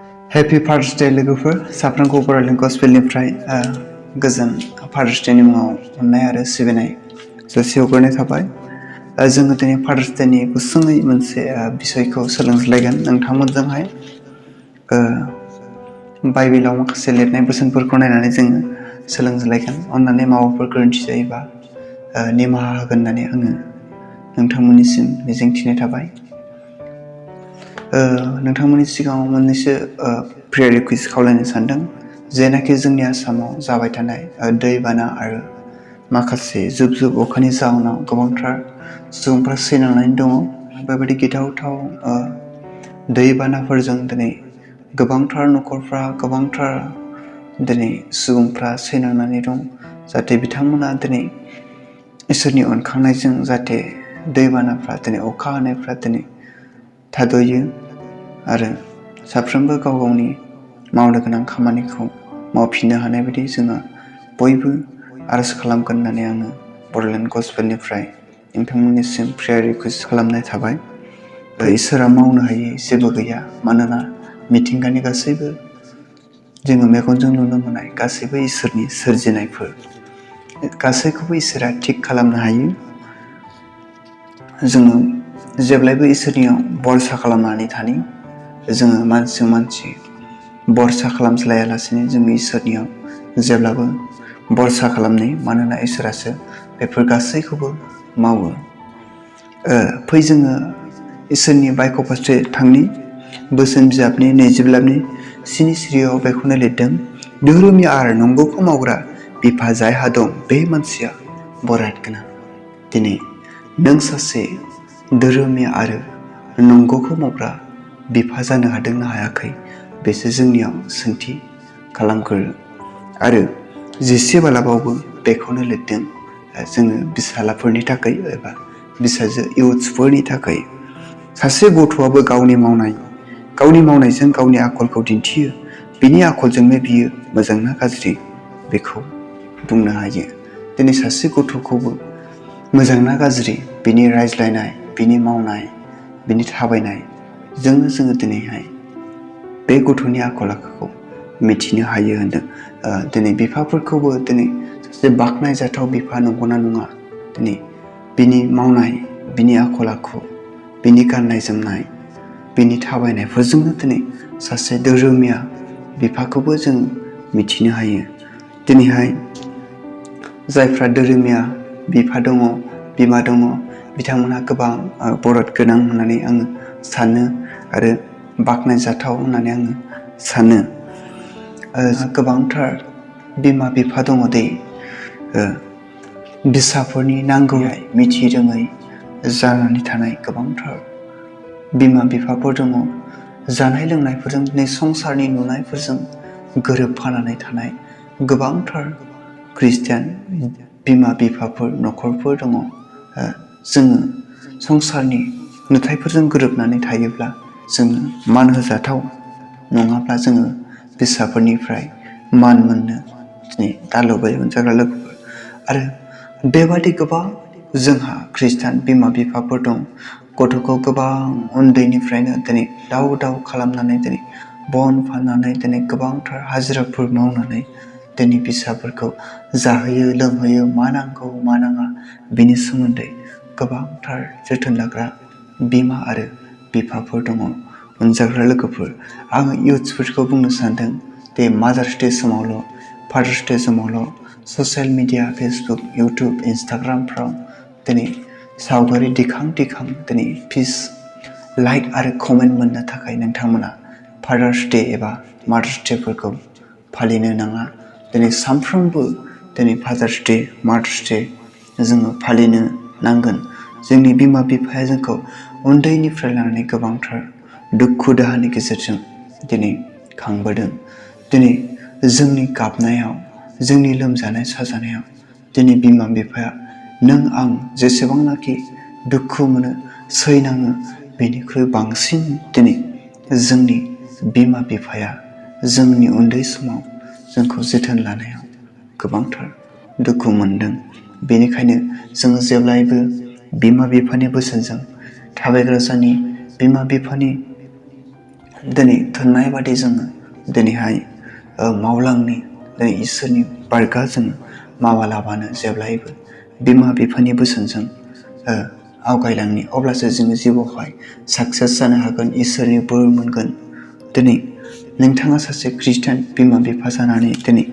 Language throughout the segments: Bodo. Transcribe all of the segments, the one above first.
Happy Father's Day लोगोफोर साफ्रोमखौ बर'लें गस्पेलनिफ्राय गोजोन फादार्स डेनि मुङाव अननाय आरो सिबिनाय जासिहरग्रोनाय थाबाय। जोङो दिनै फादार्स डेनि गुसुङै मोनसे बिसयखौ सोलोंज्लायगोन नोंथांमोनजोंहाय। बाइबेलाव माखासे लिरनाय बोसोनफोरखौ नायनानै जोङो सोलोंज्लायगोन। अननानै माबाफोर गोरोन्थि जायोबा निमाहा होगोन होननानै आङो नोंथांमोननिसिम मिजिंथिनाय थाबाय। नोंथांमोननि सिगाङाव मोननैसो प्रेयार रिक्वेस्ट खावलायनो सानदों। जेनाखि जोंनि आसामाव जाबाय थानाय दैबाना आरो माखासे जुब जुब अखानि जाहोनाव गोबांथार सुबुंफ्रा सैनांनानै दङ। बेबायदि गिथावथाव दैबानाफोरजों दिनै गोबांथार न'खरफ्रा गोबांथार दिनै सुबुंफ्रा सैनांनानै दं। जाहाथे बिथांमोना दिनै इसोरनि अनखांनायजों जाहाथे दैबानाफ्रा दिनै अखा हानायफ्रा दिनै थाद'यो आरो साफ्रोमबो गाव गावनि मावनो गोनां खामानिखौ मावफिननो हानाय बायदि जोङो बयबो आरज खालामगोन होननानै आङो बड'लेण्ड गस्पेलनिफ्राय नोंथांमोननिसिम प्रेयार रिक्वेस्ट खालामनाय थाबाय। इसोरा मावनो हायै जेबो गैया, मानोना मिथिंगानि गासैबो जोङो मेगनजों नुनो मोननाय गासैबो इसोरनि सोरजिनायफोर, गासैखौबो इसोरा थिग खालामनो हायो। जोङो जेब्लायबो इसोरनियाव भरसा खालामनानै थानि। जोङो मानसिजों मानसि भरसा खालामज्लायालासिनो जोङो इसोरनियाव जेब्लाबो भरसा खालामनाय, मानोना इसोरासो बेफोर गासैखौबो मावो। फै जोङो इसोरनि बायख' फारसे थांनि। बोसोन बिजाबनि 20 बिजाबनि 7 सिरियाव बेखौनो लिरदों, धोरोमि आरो नंगौखौ मावग्रा बिफा जायहा दं बे मानसिया बराद गोनां। दिनै नों सासे धोरोमि आरो नंगौखौ मावग्रा बिफा जानो हादोंना हायाखै, बेसो जोंनियाव सोंथि खालामग्रो। आरो 10 बालाबावबो बेखौनो लिरदों, जोङो बिसालाफोरनि थाखाय एबा बिसाजो इउथ्सफोरनि थाखाय। सासे गथ'आबो गावनि मावनायजों गावनि आखलखौ दिन्थियो। बिनि आखलजोंनो बियो मोजां ना गाज्रि बेखौ बुंनो हायो। दिनै सासे गथ'खौबो मोजां ना गाज्रि बिनि रायज्लायनाय, बिनि मावनाय, बिनि थाबायनाय जोङो दिनैहाय बे गथ'नि आखल आखुखौ मिथिनो हायो होनदों। दिनै बिफाफोरखौबो दिनै सासे बाख्नायजाथाव बिफा नंगौना नङा, दिनै बिनि मावनाय, बिनि आखल आखु, बिनि गाननाय जोमनाय, बिनि थाबायनायफोरजोंनो दिनै सासे धोरोमिया बिफाखौबो जों मिथिनो हायो। दिनैहाय जायफ्रा धोरोमिया बिफा दङ, बिमा दङ, बिथांमोनहा गोबां बरद गोनां होननानै आङो सानो आरो बाख्नायजाथाव होननानै आङो सानो। गोबांथार बिमा बिफा दङ दे फिसाफोरनि नांगौहाय मिथि रोङै जानानै थानाय गोबांथार बिमा बिफाफोर दङ। जानाय लोंनायफोरजों दिनै संसारनि नुनायफोरजों गोरोबफानानै थानाय गोबांथार ख्रिस्टियान बिमा बिफाफोर, न'खरफोर दङ। जोङो संसारनि नुथायफोरजों गोरोबनानै थायोब्ला जोङो मान होजाथाव नङाब्ला जोङो फिसाफोरनिफ्राय मान मोननो दिनै दा लुबै मोनजाग्रा लोगोफोर। आरो बेबादि गोबां जोंहा ख्रिस्टान बिमा बिफाफोर दं, गथ'खौ गोबां उन्दैनिफ्रायनो दिनै दाव खालामनानै दिनै बन फाननानै दिनै गोबांथार हाजिराफोर मावनानै दिनै फिसाफोरखौ जाहोयो लोंहोयो, मा नांगौ मा नाङा बिनि सोमोन्दै गोबांथार जोथोन लाग्रा बिमा आरो बिफाफोर दङ। अनजाग्रा लोगोफोर, आङो इउथ्सफोरखौ बुंनो सानदों दे मादार्स डे समावल', फादार्स डे समावल' ससियेल मिडिया, फेसबुक, इउटुब, इन्सटाग्रामफ्राव दिनै सावगारि दिखां दिनै पिस, लाइक आरो कमेन्ट मोननो थाखाय नोंथांमोना फादार्स डे एबा मादार्स डेफोरखौ फालिनो नाङा। दिनै सानफ्रोमबो दिनै फादार्स डे, मादार्स डे जोङो फालिनो नांगोन। जोंनि बिमा बिफाया जोंखौ उन्दैनिफ्राय लानानै गोबांथार दुखु दाहानि गेजेरजों दिनै खांबोदों। दिनै जोंनि गाबनायाव, जोंनि लोमजानाय साजानायाव दिनै बिमा बिफाया नों आं जेसेबांनाखि दुखु मोनो, सैनाङो, बेनिख्रुइ बांसिन दिनै जोंनि बिमा बिफाया जोंनि उन्दै समाव जोंखौ जोथोन लानायाव गोबांथार दुखु मोनदों। बेनिखायनो जोङो जेब्लायबो बिमा बिफानि बोसोनजों थाबायग्रा जानि, बिमा बिफानि दिनै थोननाय बादि जोङो दिनैहाय मावलांनि दिनै इसोरनि बारगा जोङो मावालाबानो जेब्लायबो बिमा बिफानि बोसोनजों आवगायलांनि अब्लासो जोङो जिउआवहाय साक्सेस जानो हागोन इसोरनि बोर मोनगोन। दिनै नोंथाङा सासे खृष्टान बिमा बिफा जानानै दिनै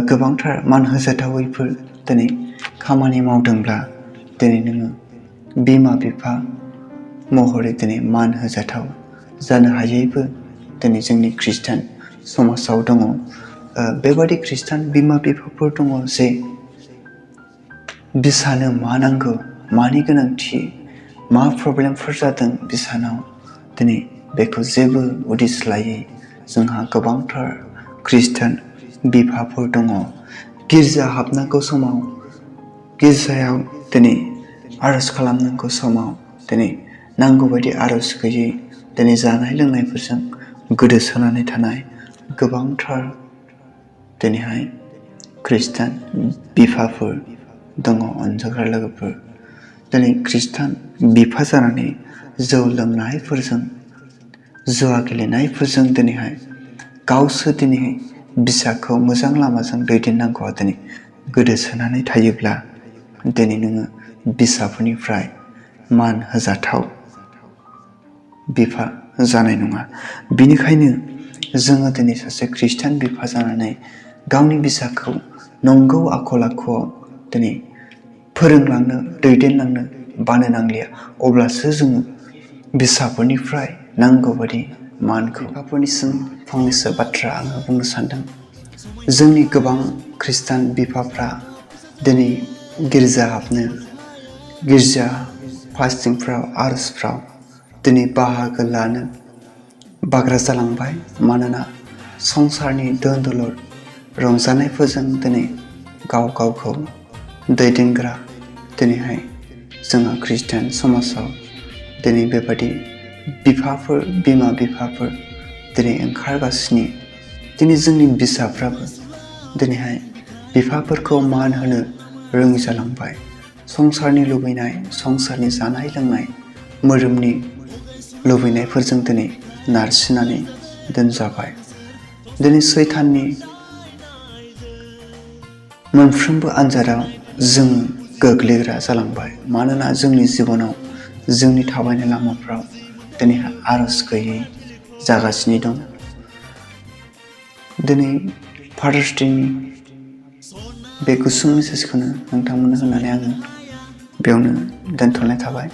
गोबांथार मान होजाथावैफोर दिनै खामानि मावदोंब्ला दिनै नोङो बिमा बिफा महरै दिनै मान होजाथाव जानो हायैबो दिनै जोंनि खृष्टान समाजाव दङ। बेबादि खृष्टान बिमा बिफाफोर दङ जे बिसानो मा नांगौ मानि गोनांथि मा प्रब्लेमफोर जादों बिसानाव दिनै बेखौ जेबो उदिस लायै जोंहा गोबांथार खृष्टान बिफाफोर दङ। गिर्जा हाबनांगौ समाव गिर्जायाव दिनै आरज खालामनांगौ समाव दिनै नांगौ बायदि आरज गैयै दिनै जानाय लोंनायफोरजों गोदोसोनानै थानाय गोबांथार दिनैहाय खृष्टान बिफाफोर दङ अनजाग्रा लोगोफोर। दिनै खृष्टान बिफा जानानै जौ लोंनायफोरजों जुवा गेलेनायफोरजों दिनैहाय गावसो दिनैहाय बिसाखौ मोजां लामाजों दैदेननांगौआ दिनै गोदोसोनानै थायोब्ला दिनै नोङो बिसाफोरनिफ्राय मान होजाथाव बिफा जानाय नङा। बिनिखायनो जोङो दिनै सासे खृष्टान बिफा जानानै गावनि बिसाखौ नंगौ आखल आखुआव दिनै फोरोंलांनो दैदेनलांनो बानो नांलिया अब्लासो जोङो बिसाफोरनिफ्राय नांगौ बादि मानखौ बिफाफोरनिसिम फंनैसो बाथ्रा आङो बुंनो सानदों। जोंनि गोबां खृष्टान बिफाफ्रा दिनै गिर्जा हाबनो गिर्जा फास्टिंफ्राव आरजफ्राव दिनै बाहागो लानो बाग्रा जालांबाय। मानोना संसारनि धोन दौलद रंजानायफोरजों दिनै गाव गावखौ दैदेनग्रा दिनैहाय जोंहा खृष्टान समाजाव दिनै बेबादि बिफाफोर बिमा बिफाफोर दिनै ओंखारगासिनो। दिनै जोंनि बिसाफ्राबो दिनैहाय बिफाफोरखौ मान होनो रोङि जालांबाय। संसारनि लुबैनाय संसारनि जानाय लोंनाय मोदोमनि लुबैनायफोरजों दिनै नारसिननानै दोनजाबाय। दिनै सैताननि मोनफ्रोमबो आनजादाव जों गोग्लैग्रा जालांबाय। मानोना जोंनि जिबनाव जोंनि थाबायनाय लामाफ्राव दिनैहाय आरज गैयै जागासिनो दं। दिनै फादार्स डेनि बे गुसुं मेसेजखौनो नोंथांमोननो होननानै आङो बेयावनो दोनथ'नाय थाबाय।